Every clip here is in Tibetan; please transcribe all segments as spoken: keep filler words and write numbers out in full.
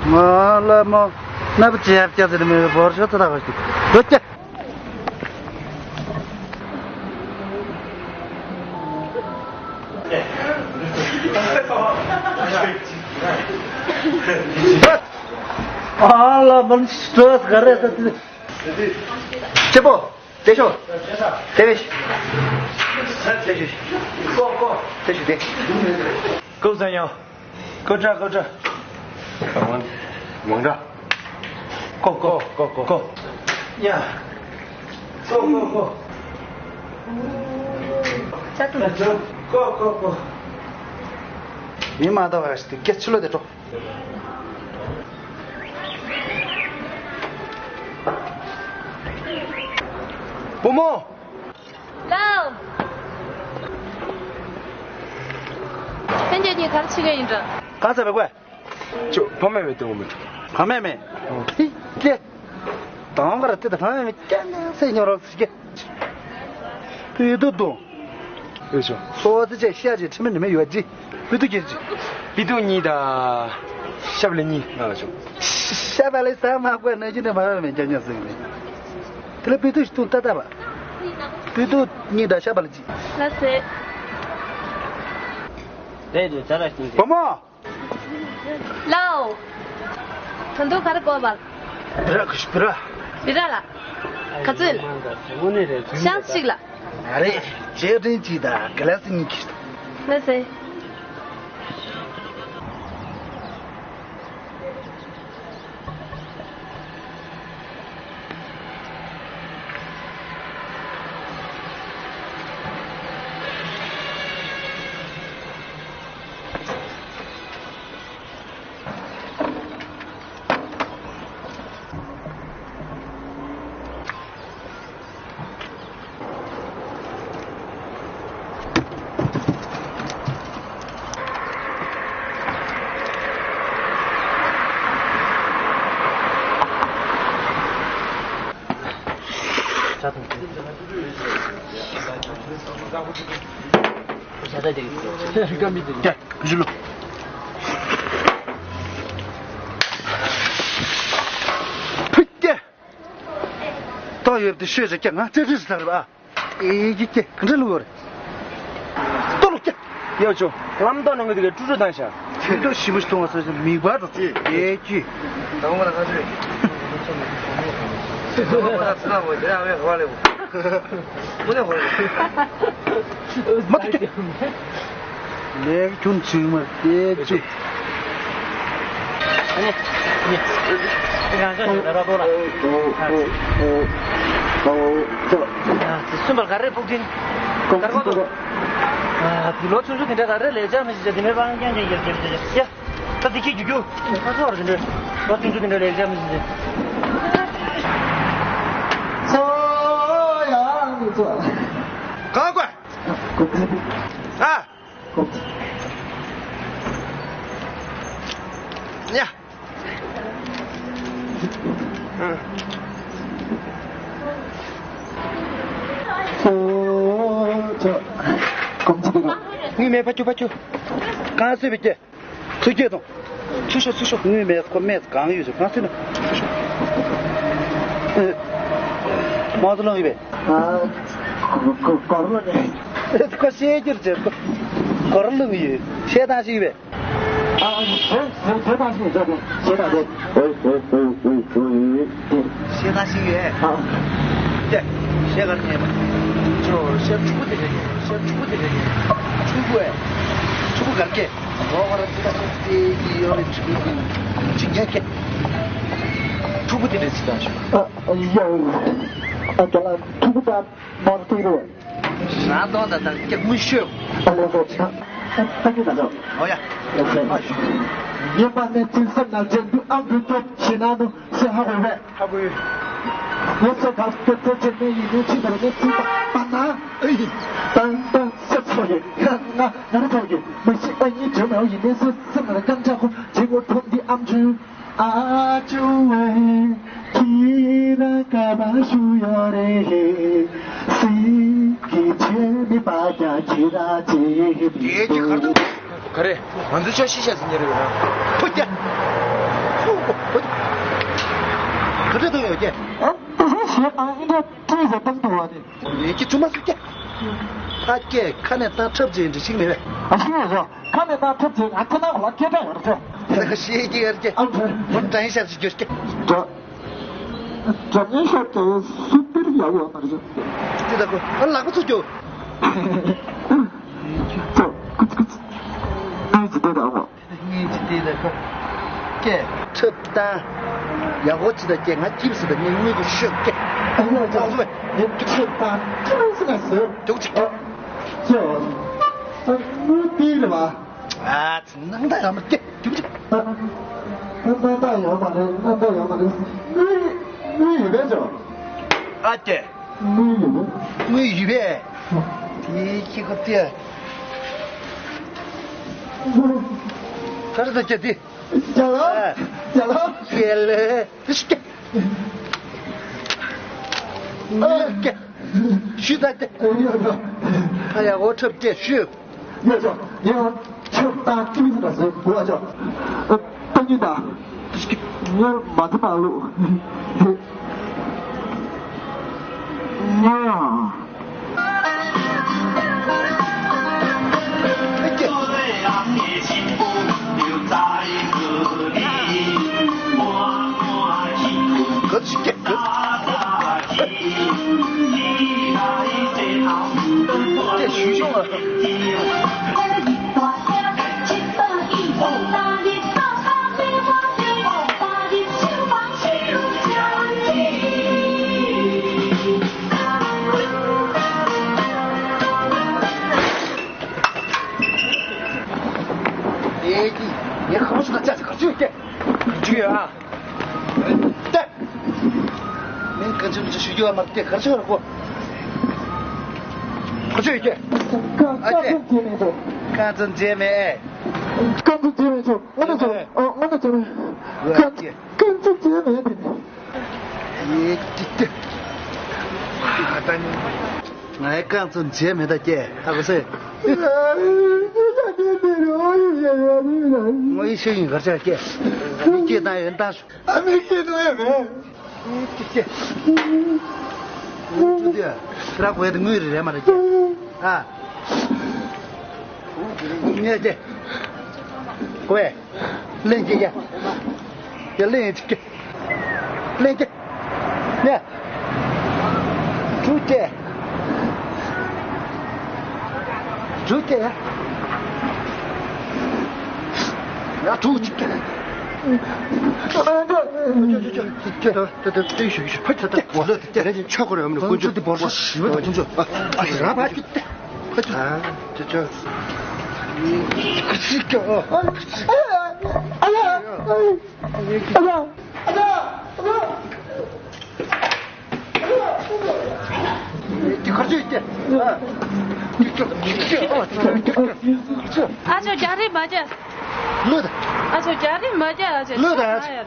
ང་ལ་མོ་ནབ་ཅི་ཡབ་ཅི་ཟེར་མི་བོར་ཤོ་ཚ་ད་ག་ཤི་རོ་ཅ། ཨ་ལ་མོ་སྟོས་ག་རེ་ས་ཏི། ཅེ་པོ། དེ་ཤོ། དེ་བེ་ཤི། དེ་ཤི། དེ་ཤི་དེ། ཀོ་ས་ཡང་། ཀོ་ཏྲ་ཀོ་ཏྲ། མང་ཏྲ། ཀོ་ཀོ་ཀོ་ཀོ་ཀོ། ཡ། ཀོ་ཀོ་ཀོ། ཀོ་ཀོ་ཀོ། མི་མ་ད་བ་ཡ་ཤི་དེ་སྐད་ཆུ་ལོ་དེ་ཏྲོ། བུ་མོ། ལའོ། ལྷན་རྒྱས་གཉིས་ག་རེ་བྱེད་ཀྱི་ཡིན་འདྲ། ག་ཚ་བས་ཀོས། ཅོ་ཕ་མེས་མེ་ཏོ་མེ། ཕ་མེས་མེ། ཧི་ཀེ། དང་ག་ར་ཏི་ད་ཕ་མེས་མེ་ཀེ་ནེ་སེ་ཉོ་རོགས་སི་ཀེ། པི་ཏུ་ཏུ། ཨེ་ཤོ། སོ་ཙི་ཅེ་ཤ་ཅེ་ཁྲི་མེ་ནི་མེ་ཡོད་ཅི། པི་ཏུ་ཀེ་ཅི། པི་ཏུ་གཉིས་དང་། ཤ་བ་ལི་གཉིས་ང་ལ་ཤོ། ཤ་བ་ལི་ས་མ་ཀོས་ནེ་ཅི་ནེ་མ་བ་མེ་ཀྱ་ཉ་སི་ནེ། དེ་ལ་པི་ཏུ་ཤི་ཏུ་ཏ་ཏ་བ། པི་ཏུ་གཉིས་དང་ཤ་བ་ལི་ཅི། ལ་སེ། རེད་འདུག་ཇ་ར་ཤིང་། བུ་མོ། ལའོ། ད་དུང་ག་རེ་དགོས་པ། བི་ར་ཁུ་ཤི་བི་ར། བི་ར་ལ། ག་ཚོད་ལ། དངོས་གནས་རེད། ཤང་གཅིག་ལ། ཨ་རེ། ཅེ་ཏྲིན་གཅིག་དང་ག་ལ་སི་གཉིས་ཀྱི། ལ་སེ། ཕུད་ཀྱེ། ཏོག་ཡོད་དེ་ཤོད་ཅིག་ཀྱང་ང་ཙེ་ཙེ་ཟེར་བ། ཨེ་ཀྱེ་ཀྱེ་ག་འདྲ་ལུག་རེད། ལྟོ་ལུག་ཀྱེ། ཡོ་ཆོ། ལམ་ཏོག་ནང་གི་དེ་ག་ཀྲུ་ཀྲུ་བཏང་ཤག་ཆུ་ཏོག་ཞིམ་པོ་ཞིག་བཏུང་བ་ཟེར་ཞིང་མིག་བར་དུ་ཙེ་ཨེ་ཀྱེ། དང་པོ་ལ་ཁ་ཆུ། དང་པོ་ལ་ཁ་ཆུ་ན་མོ་དེ་ཨ་མའི་ཧོ་ལེ་བོ། མོ་ནེ་ཧོ་ལེ། མ་ཐུག་ཀྱེ། ལེགས་ཁྱུང་ཚུལ་མ་དེ་ཚུ། ཨ་ནི། ཨ་ནི། ང་ཚོ་ཞིག་ད་ར་ཏོ་ལ། ཨ། ཨ། ཨ། ཨ། ཨ། སུན་པར་ག་རེ་ཕུག་ཅིན། ག་རེ་གོ་ཏོ། ཨ། དེ་ལོ་ཆུང་ཆུང་དེ་འདྲ་ག་རེ་ལས་བྱ་མི་ཤེས་བྱ་དེ་འདྲ་པང་རྐྱང་རྐྱང་རྒྱབ་རྒྱབ་རྒྱབ་རྒྱབ། ཡ། ད་དེ་ཁྱེད་རྒྱུག་རྒྱུག་ཁ་ཚོར་དེ་འདྲ། ལོ་ཆུང་ཆུང་དེ་འདྲ་ལས་བྱ་མི་ཤེས་བྱ། ཚོ་ཡང་ཚོ། ག་གོ། ཨ། ཡ། ངུས་མེད་ཕ་ཆུ་ཕ་ཆུ། གང་སྲིད་པའི་སྐྱེ། ཚུར་སྐྱེ་དང་། ཚུར་ཤོག་ཚུར་ཤོག་ངུས་མེད་ཁོ་མེད་གང་ཡོད་ཤོག་གང་སྲིད་ན། ཚུར་ཤོག་ཨེ། མང་དུ་ལངས་ཡོད་པས། ཨ། གོ་གོ་གོ་རོ་ནས། ཁོ་བཤད་རྒྱུར་བྱེད་ཁོ། གོ་རོ་ལངས་ཡོད། བཤད་སྟངས་ཤིག་ཡོད་པས། ཨ། ཨ། བྱེད་བྱེད་བྱེད་སྟངས་ཤིག་ཡོད་པས། བཤད་སྟངས་དེ། ཨོ་ཨོ་ཨོ་ཨོ་ཨོ། བཤད་སྟངས་ཤིག་ཡོད། ཨ། ཀྱེ། བཤད་གར་ཉན་པ། ཅོ་བཤད་ཕྲུ་གུ་དེ་རེད། བཤད་ཕྲུ་གུ་དེ་རེད། ཕྲུ་གུ་ཨེ། ཕྲུ་གུ་གར་སྐྱེ། ལོ་བར་ཚིག་ཁ་ཤས་དེ་གི་ཡོད་རེད། ཕྲུ་གུ་ཅིག་རྒྱ་སྐྱེ། ཕྲུ་གུ་དེ་འདྲ་ཅིག་དང་ཞུ། ཨ། ཡ། ཨ། ཀྱ་ལ་ཕྲུ་གུ་དང་མོར་ཏི་རེད། རང་གཏོང་དང་དང་སྐྱེ་དངོས་ཤོད། ཨ་ལེ་ལེ། ཨ། ཨ་ཀྱི་ད་ལོ། ཨོ་ཡ། ཡ་ཟེར་མ་ཞུ། ཡེ་པ་ནས་ཚིག་སེམས་ནང་བྱེད་འདུག་ཨ་འདུག་ཅོ་ཞེ་ན་འདུག་སེ་ཧ་གོ་བས། ཧ་གོ་ཡོད། ངས་ཚོ་ག་སྐད་ཚོ་བྱེད་ནས་ཡིན་ནས་ཕྱི་དར་ནས་ཚིག་པ་པ་ན། ཨེ་ཡིན། ཏང་ཏང་སེ་ཚོ་ཡིན། ང་ང་ང་རེ་ཚོ་ཡིན། མི་ཤེས་པ་ཡིན་བྱོས་མེད་ཡིན་ནས་སུ་སེམས་ལ་རྐང་ཆག་ཁོ་བྱེད་ངོ་ཐོབ་འདི་ཨམ་ཆུ། ཨ་ཅུ་ཝེ། ཁྱི་ན་ཀ་བ་ཤུ་ཡོ་རེ། སི་ཀི་ཆེ་མི་པ་ཀྱ་ཁྱི་ར་ཅི་ཧི་པི། དེ་ཅི་གར་དུ། ག་རེ། ང་ཚོ་ཆ་ཤི་ཤ་ཟིན་ཉེ་རེ་ཡོད་ན། ཕུ་ཀྱ། ཕུ་ཕུ། ག་འདྲ་དུ་ཡོད་ཀྱེ། ཨ་ཨ་ཞེས་ཨ་ཨིན་ད་ཏྲི་ཟ་བཏང་དུ་བ་དེ། ཡེ་ཀྱི་ཚུ་མ་སུ་ཀྱེ། ཨ་ཀྱེ་ཁ་ནས་ད་ཁྲབ་ཅེས་འདྲི་ཤིག་མེད་པས། ཨ་ཤི་ཡོད་ཟོ། ཁ་ནས་ད་ཁྲབ་ཅེས་ང་ཁ་ན་ཁོ་ལ་སྐད་གྲགས་ཡོད་རེད་ཟོ། ད་ཤེས་ཀྱི་ཡོད་ཀྱེ། ཨ་ཕུ། ད་ཡིན་ཤག་ཅིག་གྱོད་ཀྱེ། ད། འཇམ་མཉེན་ཤོར་ཏེ་སུ་པིར་ཡག་ཡོད་མ་རེད། ཅི་ད་གོ་ཨ་ལག་པ་ཚུགས་རྒྱུ། ཚོ་ཀུ་ཙི་ཀུ་ཙི། ཨེ་ཅི་དེ་ད་གོ་ངས་ཅི་དེ་ད་གོ་ཀྱེ་ཁྲིད་དང་། ཡག་པོ་ཅི་ད་ཀྱེ་ང་སྐྱིབས་སུ་ད་ངས་དངུལ་གོ་ཤོད་ཀྱེ། ཨ་ཡོད་ཅག་ངས་ཁྲིད་དང་ཁྲིད་སུ་ན་ཟེར། ཅོག་ཅིག་ཀྱེ། ཨ་ཅོ། ཨ་དངུལ་དེ་རེད་བ། ཨ་ཚང་ནང་ད་ཡང་མ་སྐྱེ། ཅུང་ཅིག་ཨ། ཨ་ནམ་ད་ཡོད་མ་རེད། ནམ་ད་ཡོད་མ་རེད། དངུལ་དངུལ་ཡོད་པས་ཅོ། ཨ་ཀྱེ། དངུལ་ཡོད་པས། དངུལ་ཡོད་པས། དེ་ཁྱི་ཁོ་ཏེ། དངུལ། ག་རེ་ད་ཀྱེ་དེ། རྒྱ་ལ། ཨ། རྒྱ་ལ། ཡེ་ལེ། དེ་ཤི་ཀྱེ། དངུལ་ཀྱེ། ཞུ་ད་ཏེ། ཨ་ཡ་འོ་ཁྲབ་ཏེ་ཞུ། ཡ་ཅོ། ཡ་ཁྲབ་ཏ་ཅི་མི་ཟེར་ཟེར་གོ་ཨ་ཅོ། ཨ་ཏ་ཉི་ད། ཉར་མ་ཐུབ་ཨ་ལུ། ཉ། ག་ཅི་ཀྱེ་ག། ཀྱེ་ཞུ་ཤོག་ཨ། ཨེ་ཀྱི། ངས་ཁ་བ་ཞིག་ལ་ཅག་ཅིག་ག་ཚོད་ཡོད་ཀྱེ། ཅིག་ཡོད་ཨ། ཏེ། ངས་ག་ཚོད་ཅིག་ཞུ་རྒྱུ་ཡོད་མ་རེད་ཏེ་ག་ཚོད་ཡོད་གོ། ག་ཚོད་ཡོད་ཀྱེ། ཨ་ཀྱེ། རྐང་འཛིན་བྱས་མེད་ཅོ། རྐང་འཛིན་བྱས་མེད་ཅོ། ཨ་ནི་ཅོ། ཨ་ནི་ཅོ། རྐང་འཛིན་བྱས་མེད་དེ། ཡེ་ཏི་ཏི། ཨ་ད་ནི། ང་ཡི་རྐང་ཚོ་མཇལ་མེད་ད་ཀྱེ་ཧ་གོ་སེ། ངོ་ཡི་ཤེས་ཡིན་གར་ཆག་ཀྱེ། མི་སྐྱེས་དང་ཡོན་ཏང་ཨ་མི་སྐྱེས་དང་ཡོད་མེད། ཀྱེ་ཀྱེ། ཁྱེད་རང་གོ་ཡ་དེ་དངུལ་རེད་རེད་མ་རེད་ཀྱེ། ཨ། ངས་ཀྱེ། གོ་བས། ལེན་ཀྱེ་ཀྱེ། ཀྱེ་ལེན་ཀྱེ། ལེན་ཀྱེ། ནས། གྲུ་ཀྱེ། གྲུ་ཀྱེ། ཡ་གྲུ་ཀྱེ། འདི་ག་ཚོད་ཡིན་ཏེ། ཨ་ཅོ་རྒྱག་རེས་མ་བྱེད། ལོས་དང་། ཨ་ཅོ་རྒྱག་རེས་མ་བྱེད། ཨ་ཅོ་ལོས་དང་།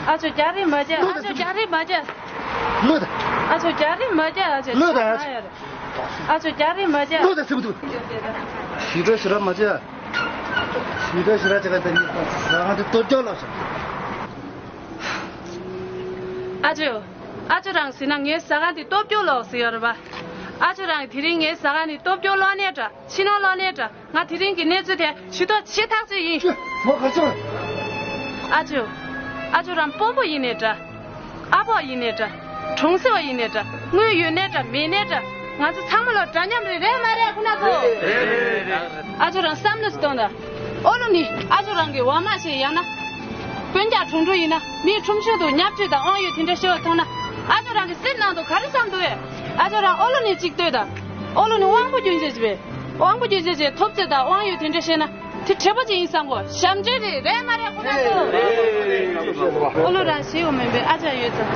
ཨ་ཅོ་རྒྱག་རེས་མ་བྱེད། ཨ་ཅོ་རྒྱག་རེས་མ་བྱེད། ལོས་དང་། ཨ་ཅོ་རྒྱག་རེས་མ་བྱེད། ཨ་ཅོ་ལོས་དང་། ཨ་ཅོ་རྒྱག་རེས་མ་བྱེད། ལོས་དང་སེམས་སྡུག་ཞི་དྲག་ཞི་དྲག་མ་བྱེད། ཞི་དྲག་ཞི་དྲག་བྱེད་ག་ད་ནི་ཟ་ཁང་དེ་གཏོར་རྒྱག་ལབ་སོང་། ཨ་ཅོ། ཨ་ཅོ་རང་ཟེར་ན་ངའི་ཟ་ཁང་དེ་སྟོབས་སྐྱོ་ལོག་ཟེར་ཡོད་རེད་པ། ཨ་ཅོ་རང་དེ་རིང་ངའི་ཟ་ཁང་ནི་སྟོབས་སྐྱོ་ལོག་ནའི་འདྲ། ཕྱི་ནང་ལོག་ནའི་འདྲ། ང་དེ་རིང་གི་གནས་ཚུལ་དེ་ཞུ་དོགས་བྱེད་ཐག་ཆོད་ཡིན། ཅོ། ཨ་ཅོ། ཨ་ཅོ་རང་དཔོན་པོ་ཡིན་ནའི་འདྲ། ཨ་ཕོག་ཡིན་ནའི་འདྲ། གྲོང་གསེབ་པ་ཡིན་ནའི་འདྲ། དངུལ་ཡོད་ནའི་འདྲ་མེད་ནའི་འདྲ། ང་ཚོ་ཚང་མ་ལོ་འདྲ་མཉམ་རེད། རེད་མ་རེད་ཁོ་ན་ཚོ། རེད་རེད་རེད། ཨ་ཅོ་རང་བསམ་བློ་ཞིག་གཏོང་དང་། ཨོ་ལོ་ནི་ཨ་ཅོ་རང་གི་འོག་མ་ཞིག་ཡང་ན། སྤུན་ཀྱག་གྲོང་གྲོང་ཡིན་ན་མིའི་ཁྲོམ་གཞུང་དུ་བརྙས་བཅོས་དང་དབང་ཡོད་དེ་འདྲ་ཤོར་བ་མཐོང་ན། ཨ་ཅོ་རང་གི་སེམས་ནང་དུ་ག་རེ་བསམ་འདུག་ཨེ། ཨ་ཅོ་རང་ཨོ་ལོ་ནི་གཅིག་ལྟོས་དང་། ཨོ་ལོ་ནི་དབང་པོ་སྐྱོན་ཅན་ཅིག་པས། དབང་པོ་སྐྱོན་ཅན་ཅིག་ཐོབ་ཚད་དང་དབང་ཡོད་དེ་འདྲ་ཤེས་ན། དེ་དྲེགས་པ་ཅིག་ཡིན་བསམ་གོ། ཞབས་འདྲེན་རེད། རེད་མ་རེད་ཁོ་རང་ཚོ། ཨོ་ལོ་རང་ཞེ་གོ་མིན་པས་ཨ་ཅག་ཡོད་ཙང་།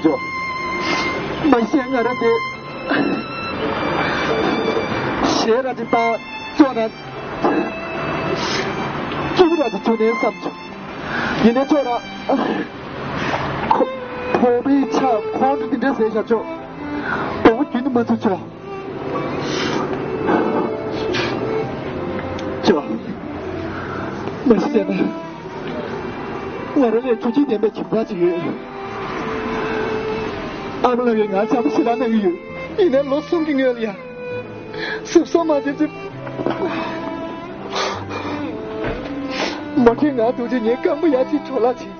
ཆོག་མ་ཤེས་ང་རང་དེ་ཞེ་ར་ཅིག་བཏང་ཅོག་ན་སྐྱིད་པོ་ར་ཅིག་བྱུང་ནས་བསམ་བྱུང་། ཡིན་ནའི་ཅོག་ན་ཁོ་ཕོ་བའི་ཆ་ཁོང་དུ་འདི་འདྲ་ཟེར་བཞག་ཅོག་དོག་པོ་རྒྱུན་དུ་མ་ཚུགས་ཆོག་ཅོག་མ་ཤེས་ན། ང་རང་ལས་ཐུགས་རྗེ་ལྡན་པའི་ཁྱིམ་ཚང་ཅིག་ཡོད། ཨ་མ་ལགས་ཀྱིས་ང་བྱམས་པོ་ཞེ་དྲག་གནང་གི་ཡོད། ཡིན་ནའི་ལོ་གསུམ་གྱི་སྔོན་ལ་ཡང་གཟབ་གཟབ་མ་བྱས་ཚེ། མ་མཁས་ང་འདུག་ཅེས་ངའི་རྐང་པ་ཡར་ཕྱིན་གྲོ་ལ་ཕྱིན།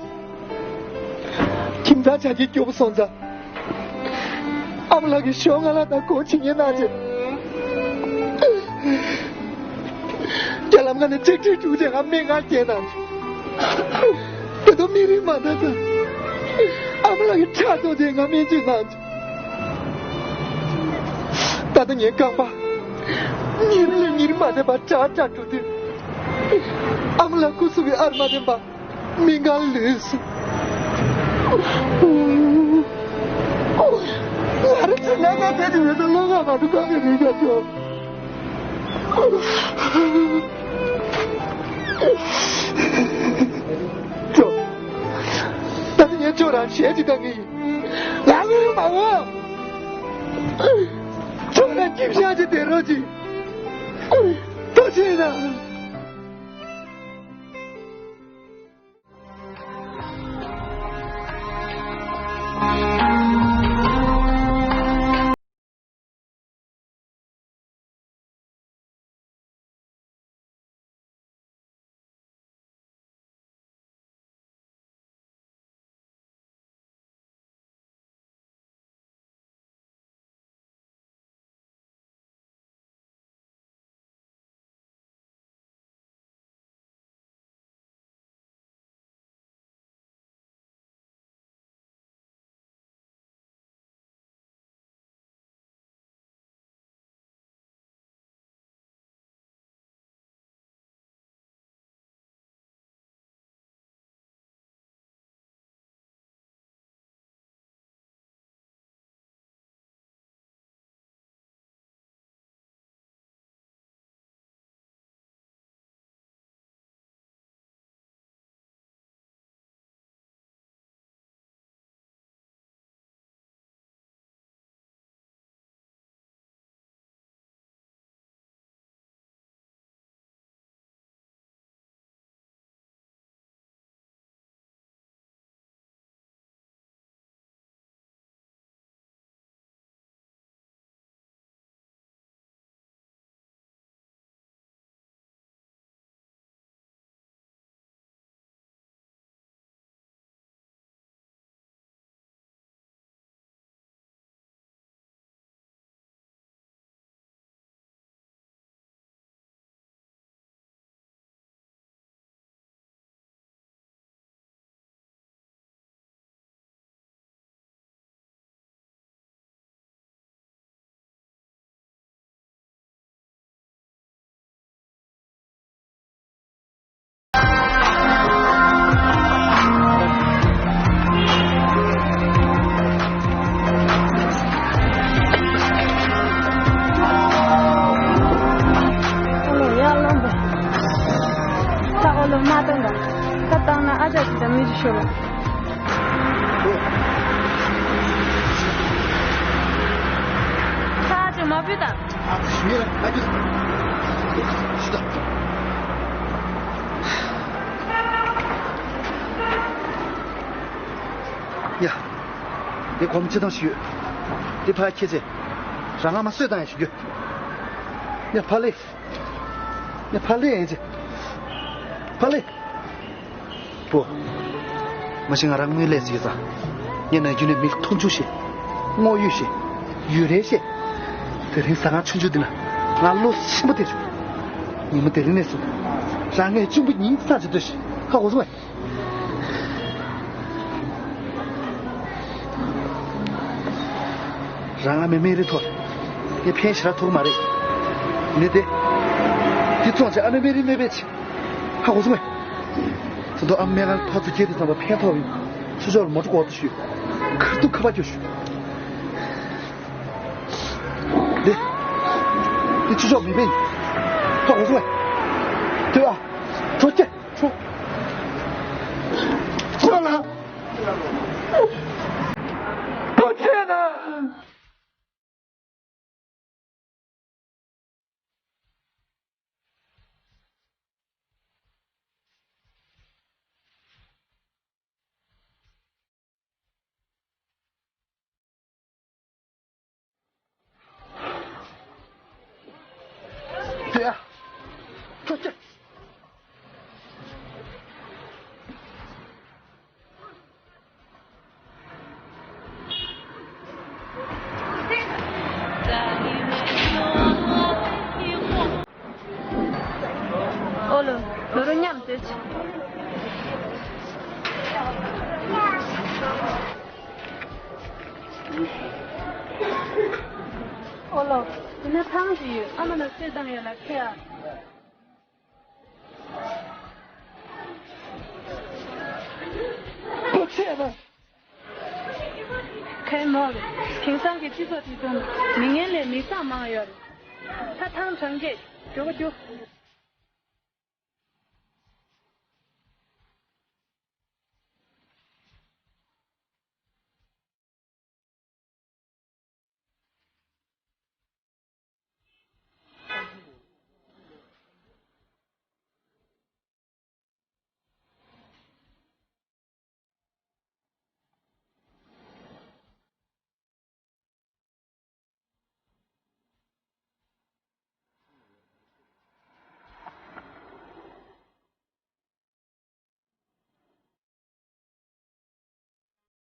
ཁྱིམ་ཚང་ཆ་རྐྱེན་སྐྱོ་པོ་སོང་ཙང་། ཨ་མ་ལགས་ཀྱིས་ཞོགས་སྔ་ལ་དང་སྒོ་ཕྱེ་ཉེན་གནང་བྱས། རྒྱ་ལམ་ཁ་ནས་ལྕགས་ཁྲིར་འཁྲུག་བྱས་ང་སྨན་ཁང་བསྐྱལ་གནང་བྱས། ད་དུང་སྨན་རིན་མ་འདང་ཙང་། ཨ་མ་ལགས་ཀྱིས་ཁྲག་བཙོང་བྱས་ང་སྨན་བཅོས་གནང་བྱས། ད་ལྟ་ངའི་རྐང་པ་ཉིན་རེ་ལས་ཉིན་རེ་མ་བདེ་བ་དྲག་དྲག་འགྲོ་དུས། ཨ་མ་ལགས་སྐུ་གཟུགས་ཀྱི་ཨར་མ་ལྡན་པ། སྨན་ཁང་ལུས་སོང་། ང་རང་ཚོའི་ལས་ཀ་བྱེད་ཀྱི་ཡོད་ན་བློ་ཁོག་མ་འདུག་ག་གི་རེད་ཀྱང་ཆོག་ཅོག་ད་ནི་ངས་ཅོག་རང་ཞལ་གྱིས་བཏང་གི་ཡིན། ང་ལུས་མ་འོང་། ཅོག་རང་སྐྱིད་ཤག་ཅིག་བསྡད་རོགས་གྱིས། ཐུགས་རྗེ་གནང་། ཨོ་ལོ་ཡར་ལོངས་པ། ད་ཨོ་ལོ་མ་བཏང་དང་། ད་བཏང་ན་ཨ་ཅག་ཅིག་དང་མི་ཅིག་ཤོར་བ། ད་ཨ་ཅག་མ་བུད་དང་། ཨ་ཅག་ཞུ་ཡ་ཨ་ཅག་ཞུ་དང་། ཡ། འདི་སྒོར་མོ་ཆིག་སྟོང་ཞིག་ཡོད། འདི་ཕར་ཁྱེར་ཚེ། རང་ང་མ་གསོད་བཏང་ཡ་ཞིག་ཡོད། ཡ་ཕར་ལས། ངས་ཕར་ལས་ཡིན་ཅི། ཕར་ལས། པོ། མ་གཞི་ང་རང་དངུལ་ལས་ཟིག་ཙང་། ངས་ན་རྒྱུན་ནས་མི་ལ་མཐོང་ཆུང་བྱེད། དངོས་ཡོད་བྱེད། ཡུལ་རེ་བྱེད། དེ་རིང་ཟ་ཁང་ཆུང་ཆུང་འདི་ན་ང་བློ་ཆེན་པོ་དེ་བྱུང་། ཉིན་མོ་དེ་རིང་ནས་བཟུང་། རང་ངས་གཅུང་པོ་ཉིན་གསང་བྱེད་འདོད་བྱེད། ཧ་གོ་སོང་ངས། རང་ཨ་མའི་སྨན་རིན་ཐོག་ངས་ཕན་ཞེ་དྲག་ཐོགས་ཀྱི་མ་རེད། ནི་དེ། འདི་བཙོང་བྱས་ཨ་མའི་སྨན་རིན་མེད་པས་ཆེ། ཧ་གོ་སོང་ངས། ད་དུང་ཨ་མའི་སྨན་ཁང་ལ་ཕར་ཚུར་བསྐྱལ་དུས་ཙམ་པ་ཕན་ཐོགས་ཡིན། ཚུར་ཕྱོགས་ལ་མོ་ཊ་འགོག་ཏུ་ཞུས། ཁ་ཐུག་ཁ་པར་རྒྱོབ་ཤོག་འདི། འདི་ཕྱི་ཕྱོགས་མི་བེད། ཐོག་གོ་སོང་བས། དེ་བ། ཁྲོ་སྐྱེ་ཁྲོ། ཁྲོ་ལ། ཁྲོ་ཆེ་ན། དེ་ཡ། ཁྲོ་ཆེ། ཨོ་ལོ། ལོ་རོ་མཉམ་སྡོད་ཅིག་ཨོ་ལོ། འདི་ན་ཐང་ཅིག་ཡོད། ཨ་མ་ལ་གསོལ་བཏང་ཡོད་ལ་ཁྱེར་ཨ། ཁོ་ཆེ་ན། ཁའི་མོ་རེད། དེང་སང་གི་སྤྱི་ཚོགས་དེ་དུང་མི་ངན་ལས་མི་བཟང་མང་ཡོད་རེད། ད་ཐང་གྲང་གེ་རྒྱུག་ག་རྒྱུག